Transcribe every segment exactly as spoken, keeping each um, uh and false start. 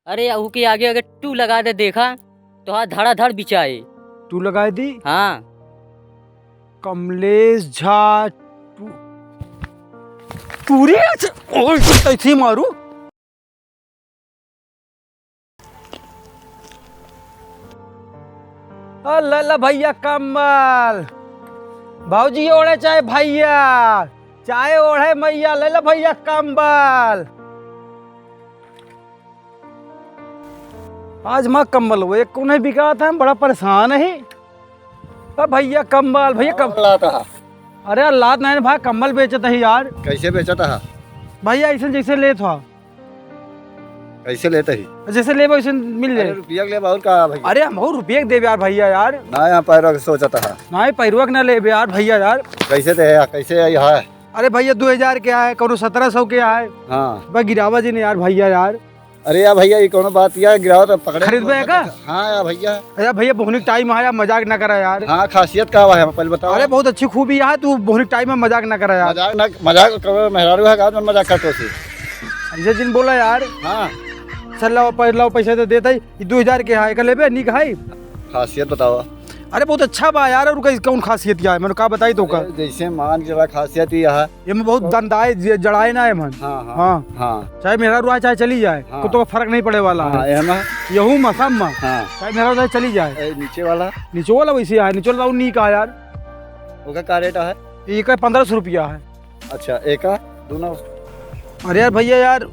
अरे, अहू के आगे अगर टू लगा दे, देखा, तो हाँ, धड़ाधड़ बिचाए। टू लगाए दी? हाँ। कमलेश झा टू, टू रे, अच्छा, ओए, तो ऐसे ही मारू। आ, ले ला भैया कंबल। भौजी ओढ़े चाहे भैया, चाहे ओढ़े मैया, ले ला भैया कंबल। आज माँ कंबल वो एक को नहीं बिकात है, हम बड़ा परेशान है। अब भैया कंबल, भैया कम-, लाता है। अरे यार, लात नहीं भाई, कंबल बेचत है यार। कैसे बेचत है? भैया ऐसे जैसे लेत हो। कैसे लेते ही? जैसे लेबो वैसे मिल अरे जाए। रुपया के लेबा और का भैया? अरे हम और रुपया के देबे यार भैया यार। ना, यहाँ पैरवा के सोचत है। ना, ये पैरवा के ना लेबे यार भैया यार। कैसे दे है? कैसे है यहाँ? अरे भैया, दो हजार के आए, कौनो सत्रह सौ के आए। हाँ। बस गिरावा जी ने यार भैया यार। अरे यार भैया, ये कौनो बात यार, गिरावा तो पकड़े खरीदबे है का? हाँ यार भैया। अरे भैया, बोहनी के टाइम आया, मजाक ना करा यार। हाँ, खासियत का है, पहले बताओ। अरे बहुत अच्छी खूबी है, तू बोहनी के टाइम में मजाक ना करा यार। मजाक ना, मजाक करो, मेहरारू है का, मजाक करते हो? ऐसे जिन बोला यार। हाँ। चल लाओ, पै-, लाओ पैसा तो देता ही, ये दो हजार के है, का लेबे, नीक है। खासियत बताओ। अरे बहुत अच्छा बा यार, और कई-, कौन खासियत क्या है, मैंने का बताई तो का? अरे जैसे मान के चला, खासियत ही है। ये में बहुत दंदाए, जे-, जड़ाए ना है मन। हाँ, हाँ, हाँ। हाँ। चाहे मेहरारू आए, चाहे चली जाए, हाँ। कुत्तों का फर्क नहीं पड़े वाला हाँ, है। ये ना। यहू मौसम में। हाँ। चाहे मेहरारू चाहे चली जाए। ए, नीचे वाला? नीचे वाला वैसे है, नीचे वाला और नीक है यार। ओका का रेट है? ये का पन्द्रह सौ रुपया है। अच्छा, एका दोनों? अरे यार भैया यार,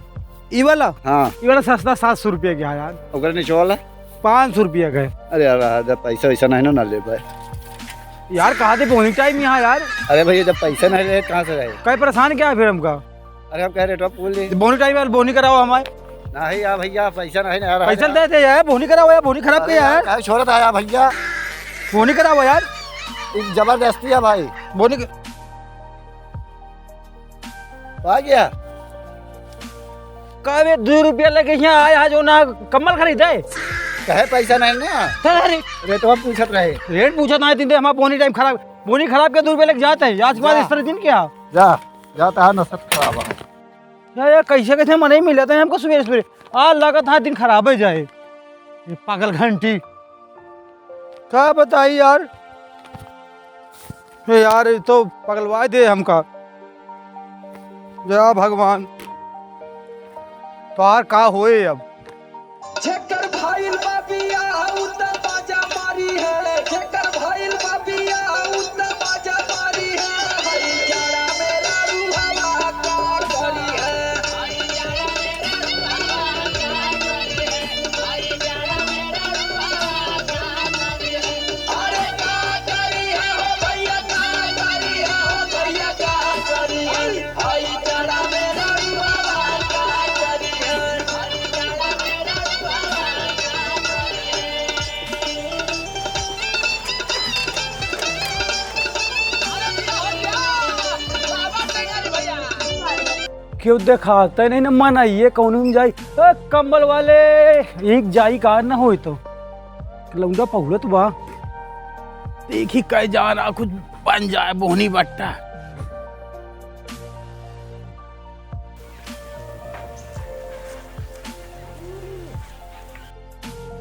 ई वाला? हाँ। ई वाला सस्ता सात सौ रुपया के है यार। ओकरे नीचे वाला? पाँच सौ रुपया के है। अरे यार, जब पैसा वैसा नहीं ना, ना ले पाए। यार, कहा थे बोहनी टाइम यहाँ यार। अरे भैया, जब पैसा नहीं रहे, कहाँ से रहे? कई परेशान क्या है फिर हमका? अरे हम कह रहे, रेटवा पूछ ले। बोहनी टाइम यार, बोहनी कराओ हमारे। नहीं यार भैया, पैसा नहीं ना यार। पैसा दे दे यार, बोहनी कराओ यार, बोहनी खराब अरे किया यार, यार। काहे छोड़त है यार भैया? बोहनी कराओ यार। ई जबरदस्ती है भाई। बोहनी क-, आ गया। का बे, दो रुपया लेके यहाँ आया है जो ना कम्बल खरीदे? कहे पैसा नहीं ना। तो अरे रेटवा पूछत रहे। रेट पूछत ना है, दिन दे हमारा बोहनी टाइम खराब, बोहनी खराब के दो रुपया लेके जाते हैं। आज के बाद जा। इस तरह दिन क्या? जा, जा, तहार नसीब खराब है। यार, यार, कैसे, कैसे मनई मिलत है हमको सुबेरे, सुबेरे? आ, लगत है दिन खराब है जाए। ये पागल घंटी। का बताई यार? ए यार, ये तो पगलवाए दे हमका। जय भगवान। तोहार का होए अब? जेकर भइल बा बियाह, उ त बाजा मारी है। जेकर भइल बा बियाह, उ त बाजा मारी है। हई जाड़ा में लाड़ू हवा का करी है। अरे का करी है हो भैया, का करी है हो भैया, का करी है? हई जाड़ा में लाड़ू हवा का करी है। केहू देखाते नहीं ना, मन आइए कौन में जाई। ए, कंबल वाले, एक जाई का ना होई तो। लौंडा पहुड़त बा। देखी कई जाना कुछ बन जाए बोहनी बट्टा।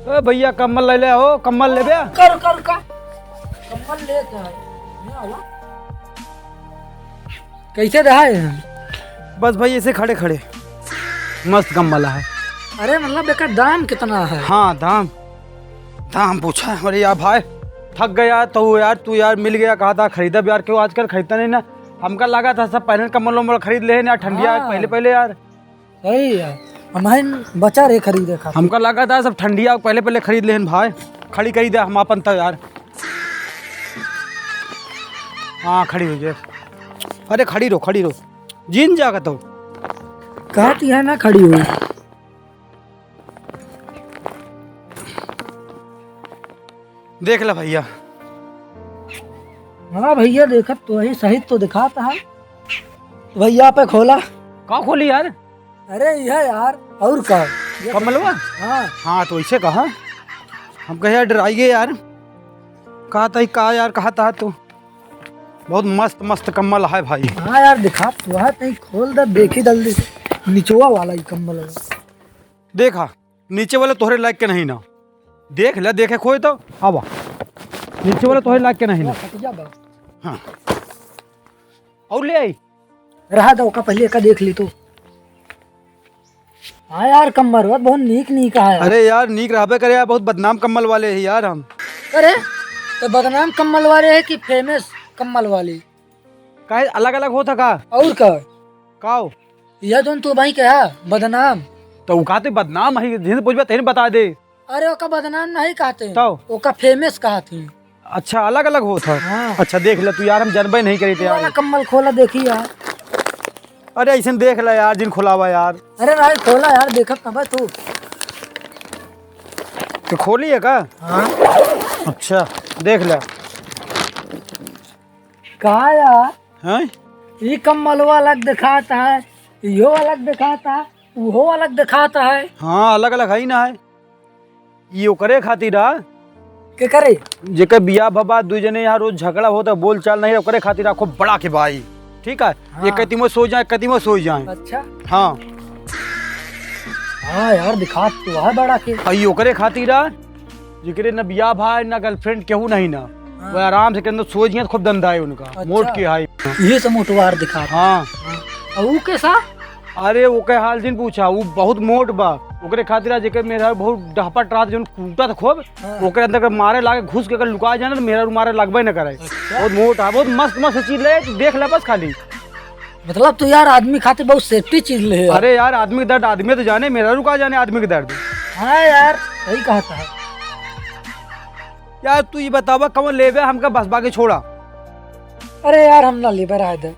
ए भैया, कम्बल ले ले हो, कम्बल लेबे? कर, कर, कर। कम्बल ले तो है। ये वाला। कैसे रहा है? बस भाई, ऐसे खड़े खड़े। मस्त कम्बल है। अरे, मतलब, एकर दाम कितना है? हाँ, दाम, दाम पूछा। अरे यार भाई, थक गया तो यार, तू यार मिल गया, कहा था खरीदब यार, क्यों आजकल खरीदता नहीं ना। हमका लगा था सब पहले कम्बल वम्बल खरीद ले ना, ठंडिया हाँ। पहले पहले यार। सही है, हमहन बचा रहे खरीदे खातिर। हमका लगा था सब ठंडिया पहले पहले खरीद लेहन भाई। खड़ी करी दे हम आपन तो यार। हाँ, खड़ी हो गए। अरे खड़ी रहो, खड़ी रहो। जिन जागत हो। कहती है ना खड़ी हो। देख ला भैया। हाँ भैया, देखत तो है, सही तो दिखाता है। भैया पे खोला। का खोली यार? अरे यह यार, और का? ये कम्बलवा? हाँ। हाँ, तो इसे कहा। हम कहे यार, डराई गए यार। कहा था का यार, कहा था तू। बहुत मस्त मस्त कम्बल है भाई। हाँ यार, दिखा तो है, तई खोल दे, देखी जल्दी से। निचवा वाला ही कम्बल है। देखा, नीचे वाला तोहरे लायक के नहीं ना। देख ले, देखे खोए तो। आवा। नीचे वाला तोहरे लायक के नहीं ना। फटिया बा। हाँ। और ले आई। रहा दो का, पहले का देख ली तो। हाँ यार, कम्बल बहुत नीक नीक है यार। अरे यार, नीक रहबे करे यार, बहुत बदनाम कम्बल वाले हैं यार हम। अरे, तो बदनाम कम्बल वाले हैं कि फेमस कम्बल वाले? काहे, अलग अलग होता का? और का? का हो? यह दोनों तो भाई क्या बदनाम? तो उ का तो बदनाम है, जिनसे पूछबे तेने बता दे। अरे, ओका बदनाम नहीं कहते, तो? ओका फेमस कहते हैं। अच्छा, अलग अलग होत है। हाँ। अच्छा, देख ले तू यार, हम जनबे नहीं करी थे तू यार। वाला कम्बल खोला, देखी यार। अरे, ऐसे देख ले यार, जिन खोलावा यार। अरे भाई, खोला यार, देखब तब तू। तो खोली है का? हाँ। अच्छा, देख ले। का यार? हैं? ई कम्बलवा अलग दिखाता है, इहो अलग दिखाता है, उहो अलग दिखाता है। हाँ, अलग अलग है ही ना है। ई ओकरे खातिर आ। के करे? जेकर बियाह भवा, दुई जने यहाँ रोज झगड़ा होता, बोल चाल नहीं, ओकरे खातिर आ खूब बड़ा के भाई। ठीक है? हाँ। एक कतिमो सो जाए, कतिमो सो जाए। अच्छा। हाँ। हाँ यार, दिखा तो है बड़ा के। आ, ई ओकरे खातिर आ, जेकरे न बियाह भाई, न गर्लफ्रेंड, केहू नहीं ना। हाँ। वो आराम से के अंदर सो जिया, खूब धंधा है उनका। अच्छा। मोट के हाई। ये सब मोटवार दिखा। हाँ। हाँ। और ऊ कैसा? अरे, ओके हाल जिन पूछा, ऊ बहुत मोट बा। ओकरे खातिर आज जेकर मेहरारू बहुत डहपट रहत, जौन कूटत खूब, हाँ। ओकरे अंदर के मारे लागे, घुस के अगर लुका जाए ना, तो मेहरारू मारे लगबे न करे। अच्छा। बहुत मोट है, बहुत मस्त मस्त चीज ले, तू देख ले बस खाली। मतलब, तू यार आदमी खातिर बहुत safety चीज ले यार। अरे यार, आदमी के दर्द आदमी तो जाने, मेहरारू का जाने आदमी के दर्द। हाँ यार, सही कहता है। यार, तू ई बतावा, कौन लेबे, हमका बस बाकी छोड़ा। अरे यार, हम ना लेबे, रह दे।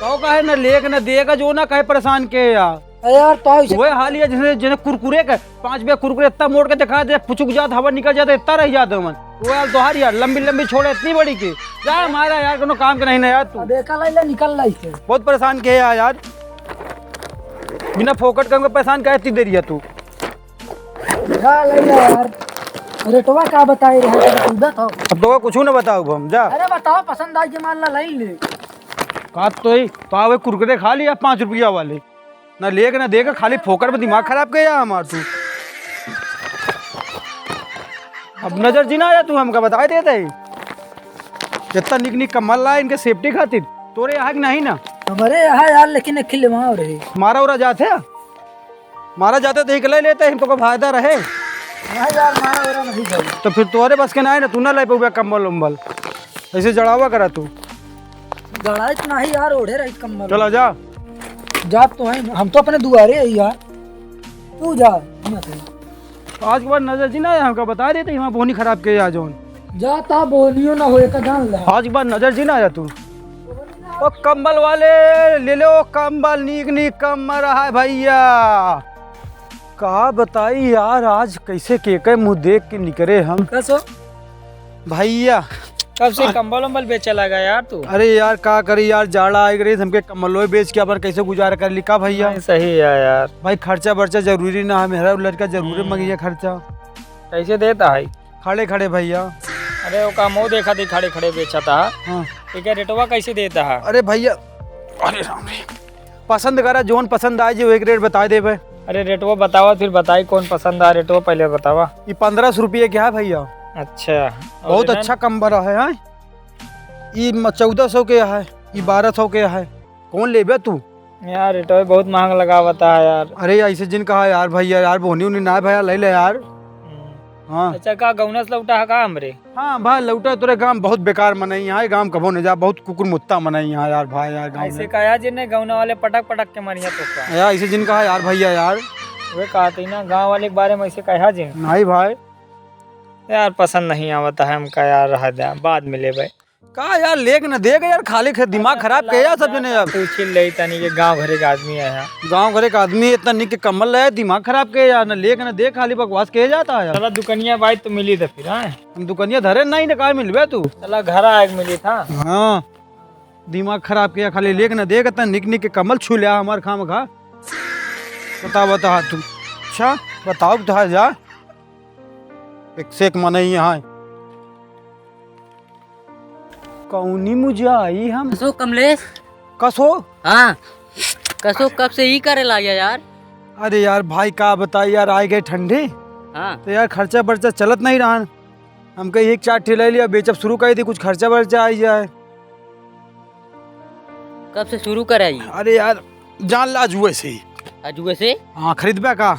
तो काहे ना लेक ना देगा, जो ना कहे परेशान के यार। अरे यार, तो ऐसे वही हाल है, जैसे, जैसे कुरकुरे के, पाँच बे कुरकुरे इतना मोड़ के दिखा दे, फुचुक जात, हवा निकल जाता, इतना रह जाता मन। वो यार, तोहार यार, लंबी लंबी छोड़े, इतनी बड़ी के। जा हमारा यार, कोनो काम के नहीं ना यार तू। अब एका लाई ले, निकल लाई से। बहुत परेशान के यार, यार। बिना फोकट के हमको परेशान काहे इतनी देर है तू? जा ले ले यार। रेटवा का बताई रहे, जब तू दत हो। अब तो कुछ ना बताओ हम, जा। अरे बताओ, पसंद आई के मान ला, ले ले। का तो ही, पावे कुरकुरे खा लिया पाँच रुपया वाले। ना लेके ना देके, खाली फोकट में दिमाग खराब किया हमार तू। अब नजर जी ना आया तू, हमका बताई देते ही। जितना निक निक कम्बल लाए इनके safety खातिर, तोरे यहाँ के नहीं ना? हमारे यहाँ यार, लेकिन एक खिले वहाँ रहे। मारा उरा जाते हैं? मारा जाते तो एक ले लेते, हम तो को फायदा रहे। नहीं यार, मारा उरा नहीं भाई। तो फिर तोरे बस के ना है ना, तू ना ले पाऊबे कम्बल उम्बल। ऐसे जड़ावा करा तू। जड़ाई तो नहीं यार, ओढ़े रही कम्बल। चला जा। जा तो है, हम तो अपने दुआरे है यार। तू जा, हम आते हैं। आज के बाद नजर जी ना आया, हमका बता देते, यहाँ बोहनी खराब के आ जौन। जाता बोहनियो ना होए का जान ले। आज के बाद नजर जी ना आया तू। ओ कम्बल वाले, ले लो कम्बल, नीक नीक कम्बल रहा है भैया। का बताई यार, आज कैसे के के मुँह देख के निकरे हम। कसो? भैया। कब से आ- कम्बल उम्बल बेचे लगा यार तू? अरे यार, का करी यार, जाड़ा आइ गई, हमके कम्बलो बेच के अपन कैसे गुजारा कर ली का भैया? नहीं, सही है यार। भाई, खर्चा बर्चा जरूरी ना है, मेरा लड़का जरूरी हम्म। मंगिया खर्चा। कैसे देता है? खड़े खड़े भैया। अरे, ओका मुँह देखा थी, खड़े खड़े बेचा था। हाँ। ठीक है, रेटवा कैसे देता है? अरे भैया, अरे राम रे, पसंद करा, जौन पसंद आए जी, एक रेट बताए देबे। अरे, रेटवा बतावा, फिर बताई कौन पसंद आ, रेटवा पहले बतावा। ये पन्द्रह सौ रुपये के है भैया। अच्छा, बहुत और अच्छा कम्बल है, हैं? ये म-, चौदह सौ के है, ये बारह सौ के है, कौन लेबे तू? यार, रेटवा बहुत महंग लगावता है यार। अरे, ऐसे जिन कहा यार भैया, यार बोहनी उनी ना है भैया, ले ले यार। हम्म। हाँ। अच्छा, का गौना से लौटा है का हमरे? हाँ भाई, लौटा तोरे गाँव बहुत बेकार मनई यहाँ, गाँव कभो नहीं जा, बहुत कुकुर मुत्ता मनई यहाँ यार भाई यार गाँव ऐसे में। कहा जिन गौना वाले पटक पटक के मरिया तो का? यार, ऐसे जिन कहा यार भैया यार। वे कहते ही ना, गाँव वाले के बारे में ऐसे कहा जिन। नहीं भाई। यार, पसंद नहीं आवता है हमका यार, रह दे, बाद में लेबे। का यार, लेक न देख यार, खाली खे-, दिमाग खराब के यार सब जने यार। पूछ ही ले तनी के गाँव घरे के आदमी है यहाँ। गाँव घरे के आदमी इतना निक के कम्बल ले, दिमाग खराब के यार, न लेक न देख, खाली बकवास के जाता है यार। चला दुकनिया बाई तो मिली तो फिर, हाँ? हम दुकनिया धरे नहीं न, का मिलबे तू? चला घर आए के मिली था। हाँ, दिमाग खराब के, खाली लेक न देख, इतना निक निक के कम्बल छू लिया हमार खाम खा। बता, बता तू। अच्छा, बताओ तो जा। एक से एक मनई यहाँ। कौनी मुझे आई हम। कसो कमलेश? कसो? हाँ, कसो कब से ई करे लाग यार? अरे यार भाई, का बताई यार, आइ गए ठंडी। हाँ। तो यार, खर्चा बर्चा चलत नहीं रहन। हमके एक चार ठे ले लिया, बेचब शुरू कर दी, कुछ खर्चा बर्चा आई जाए। कब से शुरू कराई? अरे यार, जान ला, अजुए से ही। अजुए से? हाँ, खरीदबे का?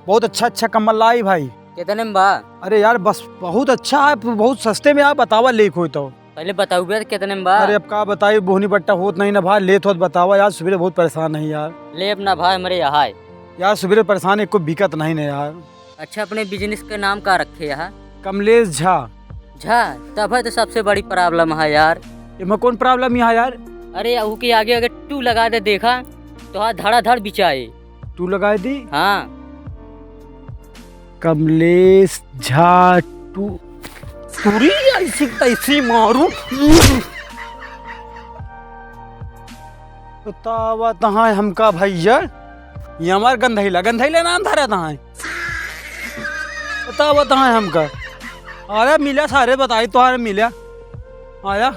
बहुत अच्छा अच्छा कम्बल लाई भाई। कितने में बा? अरे यार, बस बहुत अच्छा है, बहुत सस्ते में। आप बतावा, लेक होई तो। पहले बताऊ बे, कितने में बा? अरे, अब का बताई, बोहनी बट्टा होत नहीं ना भाई, लेत होत बतावा यार, सुबेरे बहुत परेशान है यार। ले अपना भाई, हमरे यहाँ है। यार, सुबेरे परेशान, एको बिकत नहीं ना यार। अच्छा, अपने business के नाम का रखे यहाँ? कमलेश झा। झा? तब है तो सबसे बड़ी problem है यार। एमा कौन problem यहाँ यार? अरे, अहू के आगे अगर टू लगा दे, देखा तो हाँ, धड़ाधड़ बिचाए। टू लगाए दी? हाँ। कमलेश झा टू। पूरी ऐसी तैसी मारू। बतावा तहाँ हमका भैया, ये हमार गंधैला, गंधैला नाम धरा तहाँ। बतावा तहाँ हमका। अरे मिला सारे, बताई तोहारे मिला। आया।